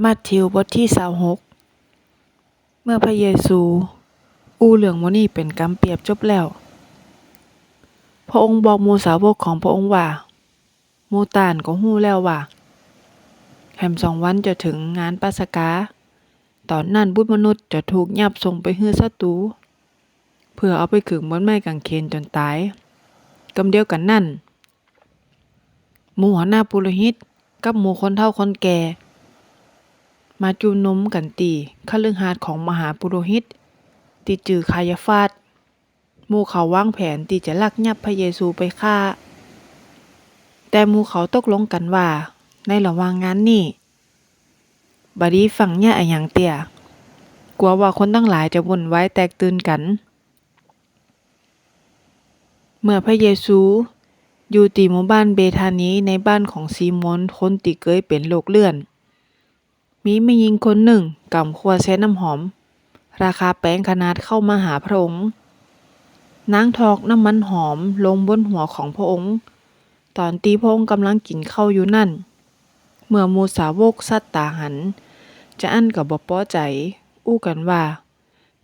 ມັດທິວ ບົດທີຊາວຫົກ. ເມື່ອພະເຢຊູອູ້ເລື່ອງໝູ່ນີ້ເປັນກຳປຽບຈົບແລ້ວ, ພະອົງບອກໝູ່ສາວົກຂອງພະອົງວ່າ, ໝູ່ທ່ານກໍຮູ້ແລ້ວວ່າ ແຮມສອງວັນຈະເຖິງງານປາສະກາ, ຕອນນັ້ນບຸດມະນຸດຈະຖືກຍັບສົ່ງໄປເຮືອສັດຕູ ເພື່ອເອົາໄປຂຶງບົນໄມ້ກາງເຂນຈົນຕາຍ. ກຳດຽວກັນນັ້ນ, ໝູ່ຫົວໜ້າປຸໂຣຫິດກັບໝູ່ຄົນເຖົ້າຄົນແກ່ ມາຊຸມນຸມກັນທີ່ຄະລືຫາດຂອງມະຫາປຸໂຣຫິດທີ່ຊື່ຄາຢາຟາດ. ໝູ່ເຂົາວາງແຜນທີ່ຈະລັກຍັບພະເຢຊູໄປຂ້າ, ແຕ່ໝູ່ເຂົາຕົກລົງກັນວ່າ ໃນລະຫວ່າງງານນີ້ ບໍ່ດີຟັງເນຍອີ່ຫຍັງເຕຍ, ກົວວ່າຄົນທັງຫຼາຍຈະວຸ່ນວາຍແຕກຕື່ນກັນ. ເມື່ອພະເຢຊູຢູ່ທີ່ໝູ່ບ້ານເບທານີ ໃນບ້ານຂອງຊີໂມນຄົນທີ່ເຄີຍເປັນໂລກເລື່ອນ, ມີແມ່ຍິງຄົນໜຶ່ງກຳຂວດໃສ່ນ້ຳຫອມລາຄາແພງຂະໜາດເຂົ້າມາຫາພະອົງ. ນາງຖອກນ້ຳມັນຫອມລົງບົນຫົວຂອງພະອົງ ຕອນທີ່ພະອົງກຳລັງກິນເຂົ້າຢູ່ນັ້ນ. ເມື່ອໝູ່ສາວົກສັດຕາຫັນຈາກນັ້ນກໍບໍ່ພໍໃຈ, ອູ້ກັນວ່າ,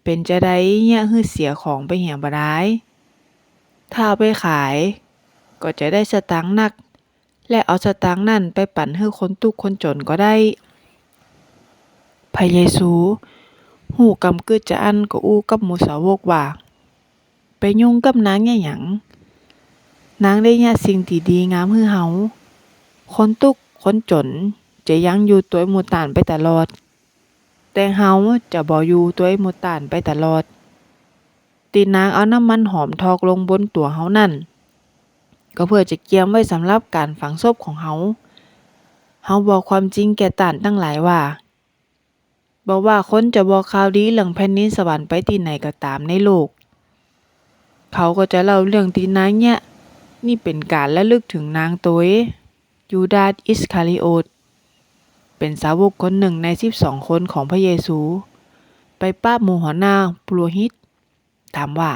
ເປັນຈັ່ງໃດເນຍ ຄືເສຍຂອງໄປເຫຍບໍ່ຫຼາຍ? ຖ້າເອົາໄປຂາຍກໍຈະໄດ້ສະຕາງນັກ ແລະ ເອົາສະຕາງນັ້ນໄປປັນໃຫ້ຄົນທຸກຄົນຈົນກໍໄດ້. ພະເຢຊູຮູ້ກຳກຶດຈາກນັ້ນກໍອູ້ກັບໝູ່ສາວົກວ່າ, ໄປຫຍຸ້ງກັບນາງເນຍຫຍັງ? ນາງໄດ້ເນຍສິ່ງທີ່ດີງາມໃຫ້ເຮົາ. ຄົນທຸກຄົນຈົນຈະຍັງຢູ່ໂດຍໝູ່ທ່ານໄປຕະຫຼອດ, ແຕ່ເຮົາຈະບໍ່ຢູ່ໂດຍໝູ່ທ່ານໄປຕະຫຼອດ. ທີ່ນາງເອົານ້ຳມັນຫອມຖອກລົງບົນຕົວເຮົານັ້ນ ກໍເພື່ອຈະກຽມໄວ້ສຳລັບການຝັງສົບຂອງເຮົາ. ເຮົາບອກຄວາມຈິງແກ່ທ່ານທັງຫຼາຍວ່າ, ບໍ່ວ່າຄົນຈະບອກຂ່າວດີເລື່ອງແຜ່ນດິນສະຫວັນໄປທີ່ໃດກໍຕາມໃນໂລກ, ເຂົາກໍຈະເລົ່າເລື່ອງທີ່ນາງເນຍນີ້ເປັນການລະລຶກເຖິງນາງໂດຍ. ຢູດາດອິດຄາຣິໂອດ ເປັນສາວົກຄົນໜຶ່ງໃນສິບສອງຄົນຂອງພະເຢຊູ ໄປປະໝູ່ຫົວໜ້າປຸໂຣຫິດ, ຖາມວ່າ,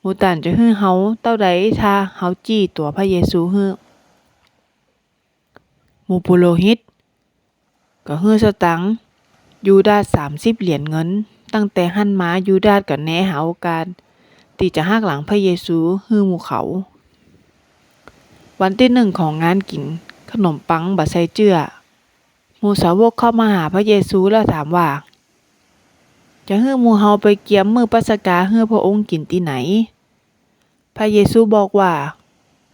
ໝູ່ທ່ານຈະໃຫ້ເຮົາເທົ່າໃດຖ້າເຮົາຈີ້ຕົວພະເຢຊູໃຫ້? ໝູ່ປຸໂຣຫິດກໍໃຫ້ສະຕາງຢູດາດສາມສິບຫຼຽນເງິນ. ຕັ້ງແຕ່ຫັ້ນມາ, ຢູດາດກໍແນຫາໂອກາດທີ່ຈະຫັກຫຼັງພະເຢຊູໃຫ້ໝູ່ເຂົາ. ວັນທີໜຶ່ງຂອງງານກິນຂະໜົມປັງບໍ່ໃສ່ເຈືອ, ໝູ່ສາວົກເຂົ້າມາຫາພະເຢຊູແລ້ວຖາມວ່າ, ຈະໃຫ້ໝູ່ເຮົາໄປກຽມມື້ປາສະກາໃຫ້ພະອົງກິນທີ່ໃດ? ພະເຢຊູບອກວ່າ,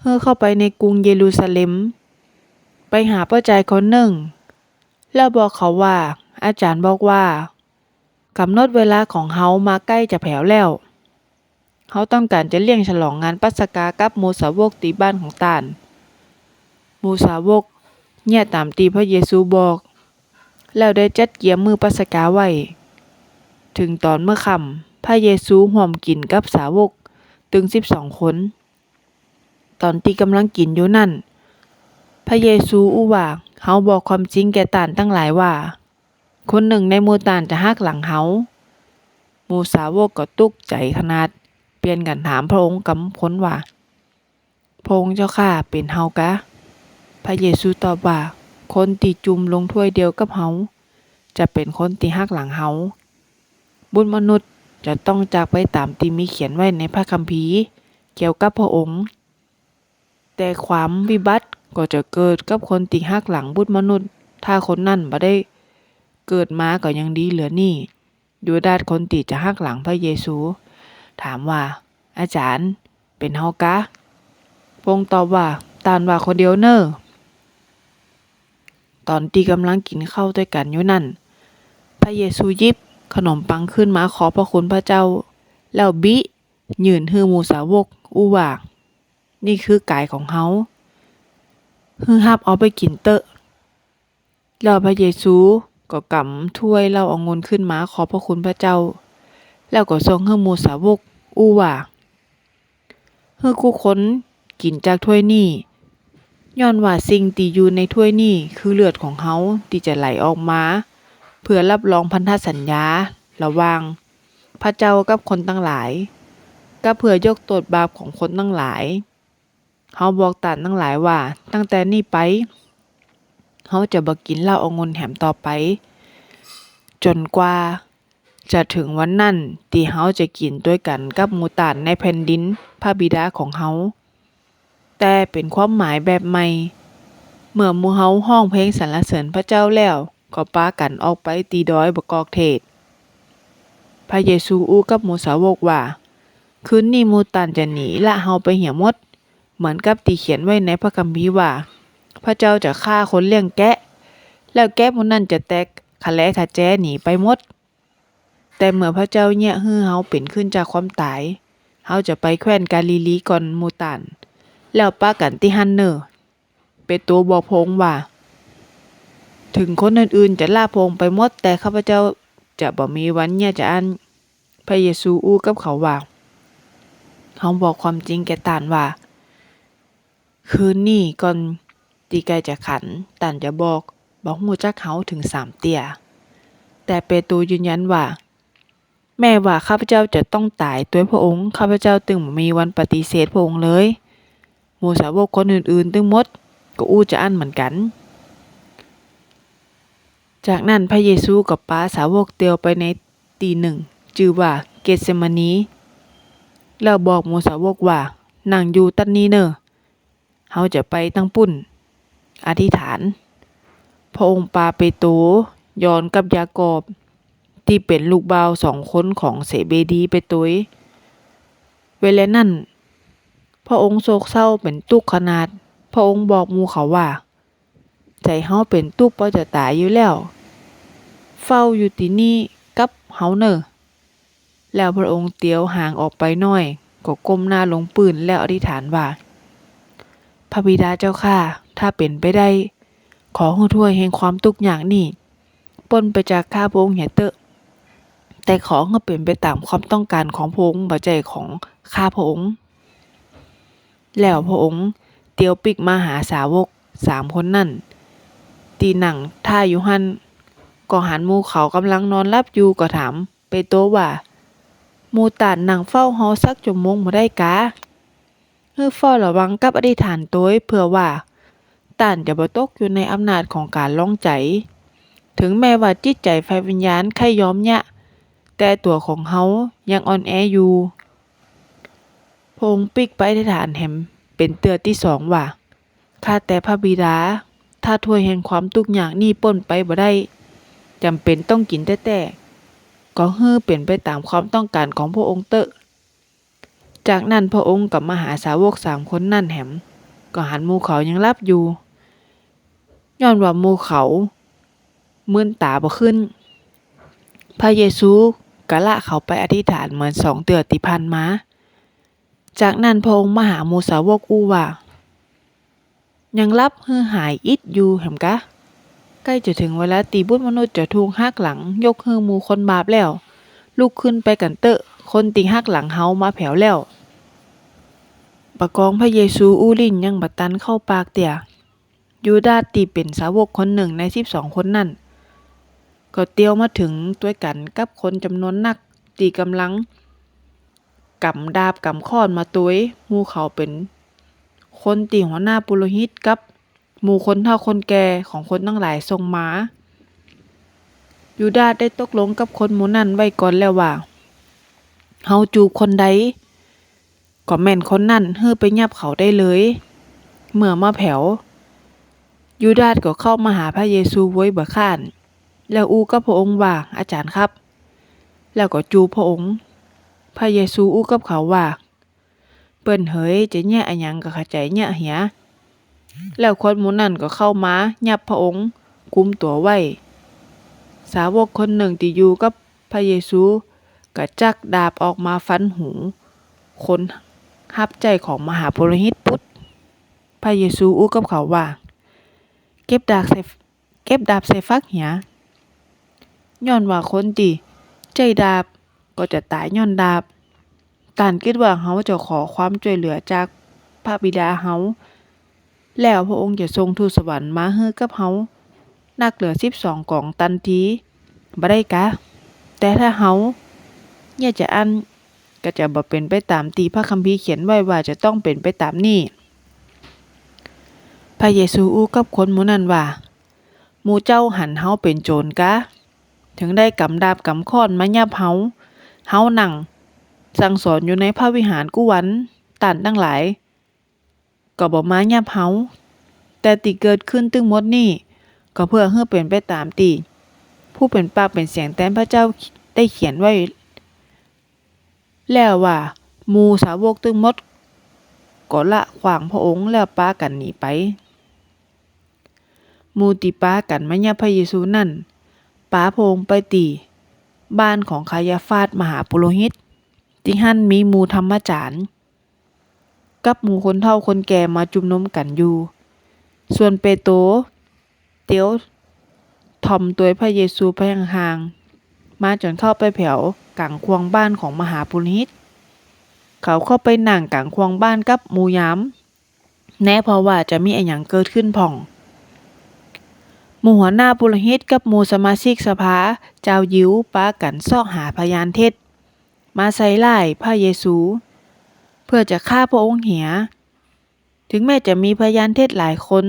ໃຫ້ເຂົ້າໄປໃນກຸງເຢຣູຊາເລັມ, ໄປຫາພໍ່ຊາຍຄົນໜຶ່ງ ແລ້ວບອກເຂົາວ່າ, ອາຈານບອກວ່າ, ກຳນົດເວລາຂອງເຮົາມາໃກ້ຈະແຜວແລ້ວ. ເຮົາຕ້ອງການຈະລ້ຽງສະຫຼອງງານປາສະກາກັບໝູ່ສາວົກທີ່ບ້ານຂອງທ່ານ. ໝູ່ສາວົກເນຍຕາມທີ່ພະເຢຊູບອກ ແລ້ວໄດ້ຈັດກຽມມື້ປາສະກາໄວ້. ເຖິງຕອນມື້ຄ່ຳ, ພະເຢຊູຮ່ວມກິນກັບສາວົກຕື່ມສິບສອງຄົນ. ຕອນທີ່ກຳລັງກິນຢູ່ນັ້ນ, ພະເຢຊູອູ້ວ່າ, ເຮົາບອກຄວາມຈິງແກ່ທ່ານທັງຫຼາຍວ່າ, ຄົນໜຶ່ງໃນໝູ່ທ່ານຈະຫັກຫຼັງເຮົາ. ໝູ່ສາວົກກໍຕົກໃຈຂະໜາດ, ປ່ຽນກັນຖາມພະອົງກັບຄົນວ່າ, ພະອົງເຈົ້າຂ້າ, ເປັນເຮົາກະ? ພະເຢຊູຕອບວ່າ, ຄົນທີ່ຈຸ່ມລົງຖ້ວຍດຽວກັບເຮົາ ຈະເປັນຄົນທີ່ຫັກຫຼັງເຮົາ. ບຸດມະນຸດຈະຕ້ອງຈາກໄປຕາມທີ່ມີຂຽນໄວ້ໃນພະຄຳພີກ່ຽວກັບພະອົງ, ແຕ່ຄວາມວິບັດກໍຈະເກີດກັບຄົນທີ່ຫັກຫຼັງບຸດມະນຸດ ຖ້າຄົນນັ້ນບໍ່ໄດ້ເກີດມາກໍຍັງດີເຫຼືອນີ້. ຢູດາດຄົນທີ່ຈະຫັກຫຼັງພະເຢຊູ ຖາມວ່າ, ອາຈານ, ເປັນເຮົາກະ? ພະອົງຕອບວ່າ, ທ່ານວ່າຄົນດຽວເນີ. ຕອນທີ່ກຳລັງກິນເຂົ້າດ້ວຍກັນຢູ່ນັ້ນ, ພະເຢຊູຫຍິບຂະໜົມປັງຂຶ້ນມາຂອບພະຄຸນພະເຈົ້າ ແລ້ວບິ ຍື່ນໃຫ້ໝູ່ສາວົກ, ອູ້ວ່າ, ນີ້ຄືກາຍຂອງເຮົາ, ໃຫ້ຮັບເອົາໄປກິນເຕີ. ແລ້ວພະເຢຊູກໍກຳຖ້ວຍເຫຼົ້າອະງຸ່ນຂຶ້ນມາຂອບພະຄຸນພະເຈົ້າ, ແລ້ວກໍສົ່ງໃຫ້ໝູ່ສາວົກ, ອູ້ວ່າ, ໃຫ້ທຸກຄົນກິນຈາກຖ້ວຍນີ້, ຍ້ອນວ່າສິ່ງທີ່ຢູ່ໃນຖ້ວຍນີ້ຄືເລືອດຂອງເຮົາທີ່ຈະໄຫຼອອກມາ ເພື່ອຮັບຮອງພັນທະສັນຍາລະຫວ່າງພະເຈົ້າກັບຄົນທັງຫຼາຍ, ກັບເພື່ອຍົກໂທດບາບຂອງຄົນທັງຫຼາຍ. ເຮົາບອກທ່ານທັງຫຼາຍວ່າ, ຕັ້ງແຕ່ນີ້ໄປ, ເຮົາຈະບໍ່ກິນເຫຼົ້າອະງຸ່ນແຫມຕໍ່ໄປ, ຈົນກວ່າຈະເຖິງວັນນັ້ນທີ່ເຮົາຈະກິນດ້ວຍກັນກັບໝູຕ່ານໃນແຜ່ນດິນພະບິດາຂອງເຮົາ. ແຕ່ເປັນຄວາມໝາຍແບບໃໝ່. ເມື່ອໝູ່ເຮົາຮ້ອງເພງສັນລະເສີນພະເຈົ້າແລ້ວ, ກໍປາກັນອອກໄປທີ່ດອຍບາກອກເທດ. ພະເຢຊູອູກັບໝູ່ສາວົກວ່າ, ຄືນນີ້ໝູ່ຕ່ານຈະໜີລະເຮົາໄປເຫຍໝົດ, ເໝືອນກັບທີ່ຂຽນໄວ້ໃນພະຄຳພີວ່າ, ພະເຈົ້າຈະຂ້າຄົນລ້ຽງແກະ, ແລ້ວແກະໝູ່ນັ້ນຈະແຕກຂະແຫຼຂະແຈໜີໄປໝົດ. ແຕ່ເມື່ອພະເຈົ້າເຍຍະຮືເຮົາເປັນຂຶ້ນຈາກຄວາມຕາຍ, ເຮົາຈະໄປແຄວ້ນກາລີລີກ່ອນໝູ່ຕ່ານ, ແລ້ວປະກັນທີ່ຫັ້ນເນີ. ເປໂຕບອກພະອົງວ່າ, ເຖິງຄົນອື່ນໆຈະລາພະອົງໄປໝົດ, ແຕ່ຂ້າພະເຈົ້າຈະບໍ່ມີວັນເຍຍະຈາອັນ. ພະເຢຊູອູກັບເຂົາວ່າ, ເຮົາບອກຄວາມຈິງແກ່ທ່ານວ່າ, ຄືນນີ້ກ່ອນທີ່ໄກ່ຈະຂັນ, ທ່ານຈະບອກບໍ່ຮູ້ຈັກເຮົາເຖິງສາມເທື່ອ. ແຕ່ເປໂຕຢືນຢັນວ່າ, ແມ້ວ່າຂ້າພະເຈົ້າຈະຕ້ອງຕາຍດ້ວຍພະອົງ, ຂ້າພະເຈົ້າຈຶ່ງບໍ່ມີວັນປະຕິເສດພະອົງເລີຍ. ໝູ່ສາວົກຄົນອື່ນໆທັງໝົດກໍອູ້ຈະອັ້ນເໝືອນກັນ. ຈາກນັ້ນພະເຢຊູກໍປາສາວົກຕ່ຽວໄປໃນທີ່ໜຶ່ງ, ຊື່ວ່າເກດເຊມານີ, ແລ້ວບອກໝູ່ສາວົກວ່າ, ນັ່ງຢູ່ຕັດນີ້ເນີ, ເຮົາຈະໄປທາງປຸ້ນ, ອະທິຖານ. ພະອົງປາເປໂຕ, ຢອນກັບຢາກອບ, ທີ່ເປັນລູກບ່າວສອງຄົນຂອງເຊເບດີໄປໂຕຍ. ເວລານັ້ນ, ພະອົງໂສກເສົ້າເປັນທຸກຂະໜາດ. ພະອົງບອກໝູ່ເຂົາວ່າ, ໃຈເຮົາເປັນທຸກພໍຈະຕາຍຢູ່ແລ້ວ. ເຝົ້າຢູ່ທີ່ນີ້ກັບເຮົາເນີ. ແລ້ວພະອົງຕຽວຫ່າງອອກໄປໜ້ອຍ, ກໍກົ້ມໜ້າລົງພື້ນແລ້ວອະທິຖານວ່າ, ພະບິດາເຈົ້າຂ້າ, ຖ້າເປັນໄປໄດ້, ຂໍໃຫ້ຖ້ວຍແຫ່ງຄວາມທຸກຍາກນີ້ ປົ້ນໄປຈາກຂ້າພະອົງເຫຍເຕີະ, ແຕ່ຂໍໃຫ້ເປັນໄປຕາມຄວາມຕ້ອງການຂອງພະອົງ, ບໍ່ໃຊ່ຂອງຂ້າພະອົງ. ແລ້ວພະອົງຕຽວປີກມາຫາສາວົກສາມຄົນນັ້ນ ທີ່ນັ່ງຖ້າຢູ່ຫັ້ນ. ກໍຫັນໝູ່ເຂົາກຳລັງນອນຫຼັບຢູ່, ກໍຖາມເປໂຕວ່າ, ໝູ່ທ່ານນັ່ງເຝົ້າເຮົາສັກຊົ່ວໂມງບໍ່ໄດ້ກາ? ຄືເຝົ້າລະວັງກັບອະທິຖານໂຕຍ ເພື່ອວ່າທ່ານຈະບໍ່ຕົກຢູ່ໃນອຳນາດຂອງການລອງໃຈ. ເຖິງແມ້ວ່າຈິດໃຈຝ່າຍວິນຍານໄຄຍອມຍະ, ແຕ່ຕົວຂອງເຮົາຍັງອ່ອນແອຢູ່. ພະອົງປີກໄປອະທິຖານແຮມເປັນເທື່ອທີສອງວ່າ, ຂ້າແຕ່ພະບິດາ, ຖ້າຖ້ວຍແຫ່ງຄວາມທຸກຍາກນີ້ປົ້ນໄປບໍ່ໄດ້, ຈຳເປັນຕ້ອງກິນແທ້ໆ, ກໍໃຫ້ເປັນໄປຕາມຄວາມຕ້ອງການຂອງພະອົງເຕີະ. ຈາກນັ້ນພະອົງກໍມາຫາສາວົກສາມຄົນນັ້ນແຮມ, ກໍຫັນໝູ່ເຂົາຍັງຫຼັບຢູ່, ຍ້ອນວ່າໝູ່ເຂົາມືນຕາບໍ່ຂຶ້ນ. ພະເຢຊູກໍລະເຂົາໄປອະທິຖານເໝືອນສອງເທື່ອທີ່ຜ່ານມາ. ຈາກນັ້ນພະອົງມາຫາໝູ່ສາວົກອູ້ວ່າ, ຍັງຫຼັບ ຫຼື ຫາຍອິດຢູ່ແຮມກະ? ໃກ້ຈະເຖິງເວລາທີ່ບຸດມະນຸດຈະຖືກຫັກຫຼັງຍົກໃຫ້ໝູ່ຄົນບາບແລ້ວ. ລຸກຂຶ້ນໄປກັນເຕີະ, ຄົນທີ່ຫັກຫຼັງເຮົາມາແຜວແລ້ວ. ປະກອງພະເຢຊູອູລິ້ນຍັງບໍ່ທັນເຂົ້າປາກເທື່ອ. ຢູດາດທີ່ເປັນສາວົກຄົນໜຶ່ງໃນສິບສອງຄົນນັ້ນ ກໍຕຽວມາເຖິງດ້ວຍກັນກັບຄົນຈຳນວນນັກທີ່ກຳລັງກຳດາບກຳຄ້ອນມາໂຕຍ. ໝູ່ເຂົາເປັນຄົນທີ່ຫົວໜ້າປຸໂຣຫິດກັບໝູ່ຄົນເຖົ້າຄົນແກ່ຂອງຄົນທັງຫຼາຍສົ່ງມາ. ຢູດາດໄດ້ຕົກລົງກັບຄົນໝູ່ນັ້ນໄວ້ກ່ອນແລ້ວວ່າ, ເຮົາຈູບຄົນໃດ ກໍແມ່ນຄົນນັ້ນ ໃຫ້ໄປຫຍັບເຂົາໄດ້ເລີຍ. ເມື່ອມາແຜວ, ຢູດາດກໍເຂົ້າມາຫາພະເຢຊູໂວຍບໍ່ຄ້ານ ແລ້ວອູ້ກັບພະອົງວ່າ, ອາຈານຄັບ, ແລ້ວກໍຈູບພະອົງ. ພະເຢຊູອູ້ກັບເຂົາວ່າ, ເປີ້ນເອີຍ, ຈະແຍະອະຫຍັງກໍຂະໃຈແຍະເຫຍ. ແລ້ວຄົນໝູ່ນັ້ນກໍເຂົ້າມາຫຍັບພະອົງ, ກຸມຕົວໄວ້. ສາວົກຄົນໜຶ່ງທີ່ຢູ່ກັບພະເຢຊູກໍຈັກດາບອອກມາຟັນຫູຄົນຮັບໃຊ້ຂອງມະຫາປຸໂຣຫິດປຸດ. ພະເຢຊູອູ້ກັບເຂົາວ່າ, ເກັບດາບໃສ່ ເກັບດາບໃສ່ຝັກເຫຍ. ຍ້ອນວ່າຄົນທີ່ໃຊ້ດາບກໍຈະຕາຍຍ້ອນດາບ. ທ່ານຄິດວ່າເຮົາຈະຂໍຄວາມຊ່ວຍເຫຼືອຈາກພະບິດາເຮົາ ແລ້ວພະອົງຈະສົ່ງທູດສະຫວັນມາໃຫ້ກັບເຮົາ ນັກເຫຼືອສິບສອງກອງທັນທີ ບໍ່ໄດ້ກາ? ແຕ່ຖ້າເຮົາເຍຍະຈາອັນ, ກໍຈະບໍ່ເປັນໄປຕາມທີ່ພະຄຳພີຂຽນໄວ້ວ່າຈະຕ້ອງເປັນໄປຕາມນີ້. ພະເຢຊູອູ້ກັບຄົນໝູ່ນັ້ນວ່າ, ໝູ່ເຈົ້າຫັນເຮົາເປັນໂຈນກາ? ເຖິງໄດ້ກຳດາບກຳຄ້ອນມາຫຍັບເຮົາ, ເຮົານັ່ງສັ່ງສອນຢູ່ໃນພະວິຫານກູວັນ, ທ່ານທັງຫຼາຍກໍບໍ່ມາຫຍັບເຮົາ. ແຕ່ທີ່ເກີດຂຶ້ນທັງໝົດນີ້ ກໍເພື່ອໃຫ້ເປັນໄປຕາມທີ່ຜູ້ເປັນປາກເປັນສຽງແທນພະເຈົ້າໄດ້ຂຽນໄວ້ແລ້ວວ່າ, ໝູ່ສາວົກທັງໝົດກໍລະຂວາງພະອົງແລ້ວປາກັນໜີໄປ. ໝູ່ທີ່ປາກັນມາຫຍັບພະເຢຊູນັ້ນ ປາພະອົງໄປທີ່ບ້ານຂອງຄາຢາຟາດມະຫາປຸໂຣຫິດ, ທີ່ຫັ້ນມີໝູ່ທຳມະຈານ ກັບໝູ່ຄົນເຖົ້າຄົນແກ່ມາຈຸມນຸມກັນຢູ່. ສ່ວນເປໂຕຕຽວຖ່ອມໂຕພະເຢຊູໄປຫ່າງໆ ມາຈົນເຂົ້າໄປແຖວກາງຂວາງບ້ານຂອງມະຫາປຸໂຣຫິດ. ເຂົາເຂົ້າໄປນັ່ງກາງຂວາງບ້ານກັບໝູ່ຍາມ ແນເພາະວ່າຈະມີອີ່ຫຍັງເກີດຂຶ້ນພ້ອມ. ໝູ່ຫົວໜ້າປຸໂຣຫິດກັບໝູ່ສະມາຊິກສະພາຊາວຢິວປາກັນຊອກຫາພະຍານເທັດມາໃສ່ຮ້າຍພະເຢຊູ ເພື່ອຈະຂ້າພະອົງເຫຍ. ເຖິງແມ້ຈະມີພະຍານເທັດຫຼາຍຄົນ,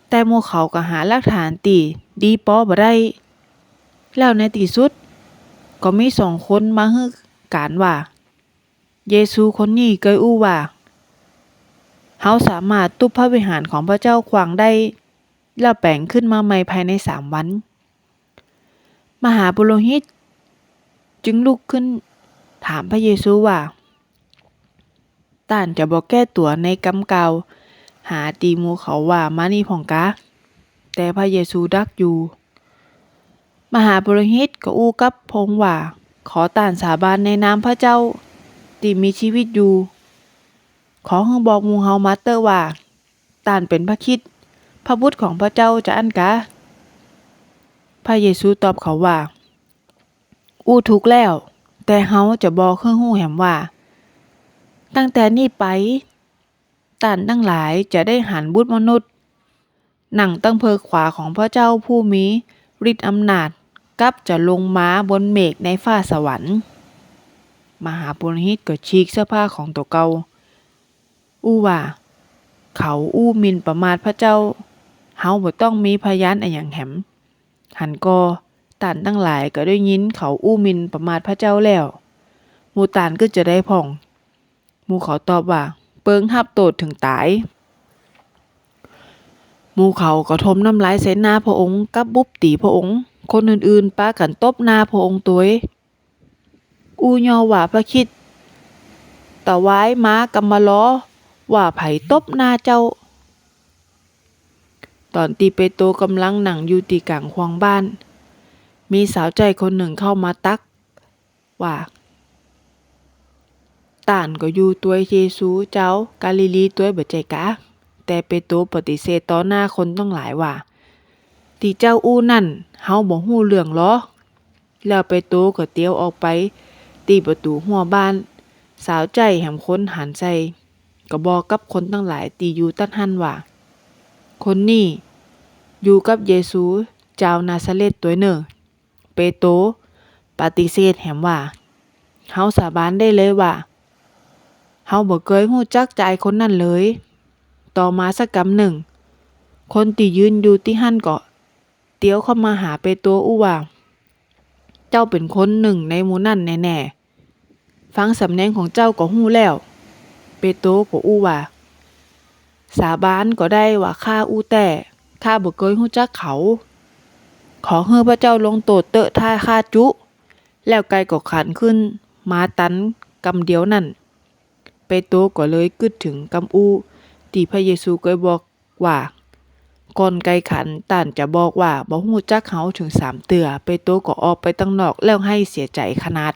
ແຕ່ໝູ່ເຂົາກໍຫາຫຼັກຖານທີ່ດີພໍບໍ່ໄດ້. ແລ້ວໃນທີ່ສຸດກໍມີສອງຄົນມາຮືການວ່າ, ເຢຊູຄົນນີ້ເຄີຍອູ້ວ່າ, ເຮົາສາມາດທຸບພະວິຫານຂອງພະເຈົ້າຂວາງໄດ້ ແລ້ວແປງຂຶ້ນມາໃໝ່ພາຍໃນສາມວັນ. ມະຫາປຸໂຣຫິດຈຶ່ງລຸກຂຶ້ນຖາມພະເຢຊູວ່າ, ທ່ານຈະບໍ່ແກ້ຕົວໃນຄຳກ່າວຫາທີ່ໝູ່ເຂົາວ່າມານີ້ພ້ອມກາ? ແຕ່ພະເຢຊູດັກຢູ່. ມະຫາປຸໂຣຫິດກໍອູ້ກັບພະອົງວ່າ, ຂໍທ່ານສາບານໃນນາມພະເຈົ້າທີ່ມີຊີວິດຢູ່, ຂໍໃຫ້ບອກໝູ່ເຮົາມາເຕີວ່າ, ທ່ານເປັນພະຄຣິດ, ພະບຸດຂອງພະເຈົ້າຈະອັນກາ? ພະເຢຊູຕອບເຂົາວ່າ, ອູ້ຖືກແລ້ວ, ແຕ່ເຮົາຈະບອກໃຫ້ຮູ້ແຫຼມວ່າ, ຕັ້ງແຕ່ນີ້ໄປ, ທ່ານທັງຫຼາຍຈະໄດ້ຫັນບຸດມະນຸດ ນັ່ງທາງເພີກຂວາຂອງພະເຈົ້າຜູ້ມີລິດອຳນາດ ກັບຈະລົງມາບົນເມກໃນຟ້າສະຫວັນ. ມະຫາປຸໂຣຫິດກໍສີກເສື້ອຜ້າຂອງໂຕເກົ່າ, ອູ້ວ່າ, ເຂົາອູ້ໝິ່ນປະໝາດພະເຈົ້າ, ເຮົາບໍ່ຕ້ອງມີພະຍານອີ່ຫຍັງແຫຼມ. ຫັ້ນກໍ, ທ່ານທັງຫຼາຍກໍໄດ້ຍິນເຂົາອູ້ໝິ່ນປະໝາດພະເຈົ້າແລ້ວ, ໝູ່ທ່ານຄືຈະໄດ້ພ້ອມ? ໝູ່ເຂົາຕອບວ່າ, ເປີງຮັບໂທດເຖິງຕາຍ. ໝູ່ເຂົາກໍຖົມນ້ຳລາຍໃສ່ໜ້າພະອົງກັບບຸບຕີພະອົງ, ຄົນອື່ນໆປາກັນຕົບໜ້າພະອົງໂຕຍ, ອູ້ຍໍວ່າພະຄຣິດ, ຕະວາຍມາກຳມາລໍວ່າໃຜຕົບໜ້າເຈົ້າ. ຕອນທີ່ເປໂຕກຳລັງນັ່ງຢູ່ທີ່ກາງຂວາງບ້ານ, ມີສາວໃຈຄົນໜຶ່ງເຂົ້າມາຕັກ ວ່າ, ທ່ານກໍຢູ່ຕວຍເຢຊູຊາວກາລີລີຕວຍບໍ່ໃຈກາ? ແຕ່ເປໂຕປະຕິເສດຕໍ່ໜ້າຄົນທັງຫຼາຍວ່າ, ທີ່ເຈົ້າອູ້ນັ້ນເຮົາບໍ່ຮູ້ເລື່ອງຫຼໍ. ແລ້ວເປໂຕກໍຕຽວອອກໄປທີ່ປະຕູຮົ້ວບ້ານ, ສາວໃຈແຫຼມຄົນຫັນໃສ່ ກໍບອກກັບຄົນທັງຫຼາຍທີ່ຢູ່ຕັດຫັ້ນວ່າ, ຄົນນີ້ຢູ່ກັບເຢຊູຊາວນາຊາເລັດໂຕຍເນີ. ເປໂຕປະຕິເສດແຫຼມວ່າ, ເຮົາສາບານໄດ້ເລີຍວ່າ ເຮົາບໍ່ເຄີຍຮູ້ຈັກຊາຍຄົນນັ້ນເລີຍ. ຕໍ່ມາສັກກຳໜຶ່ງ, ຄົນທີ່ຢືນຢູ່ທີ່ຫັ້ນກໍຕຽວເຂົ້າມາຫາເປໂຕອູ້ວ່າ, ເຈົ້າເປັນຄົນໜຶ່ງໃນໝູ່ນັ້ນແນ່ໆ. ຟັງສຳນຽງຂອງເຈົ້າກໍຮູ້ແລ້ວ. ເປໂຕກໍອູ້ວ່າ, ສາບານກໍໄດ້ວ່າຂ້າອູ້ແທ້, ຂ້າບໍ່ເຄີຍຮູ້ຈັກເຂົາ. ຂໍໃຫ້ພະເຈົ້າລົງໂທດເຕີະຖ້າຂ້າຈຸ. ແລ້ວໄກ່ກໍຂັນຂຶ້ນມາຕັນກຳດຽວນັ້ນ. ເປໂຕກໍເລີຍຄິດເຖິງຄຳອູ້ທີ່ພະເຢຊູເຄີຍບອກວ່າ, ກ່ອນໄກ່ຂັນ, ທ່ານຈະບອກວ່າບໍ່ຮູ້ຈັກເຮົາເຖິງສາມເທື່ອ. ເປໂຕກໍອອກໄປທາງນອກແລ້ວໄຫ້ເສຍໃຈຂະໜາດ.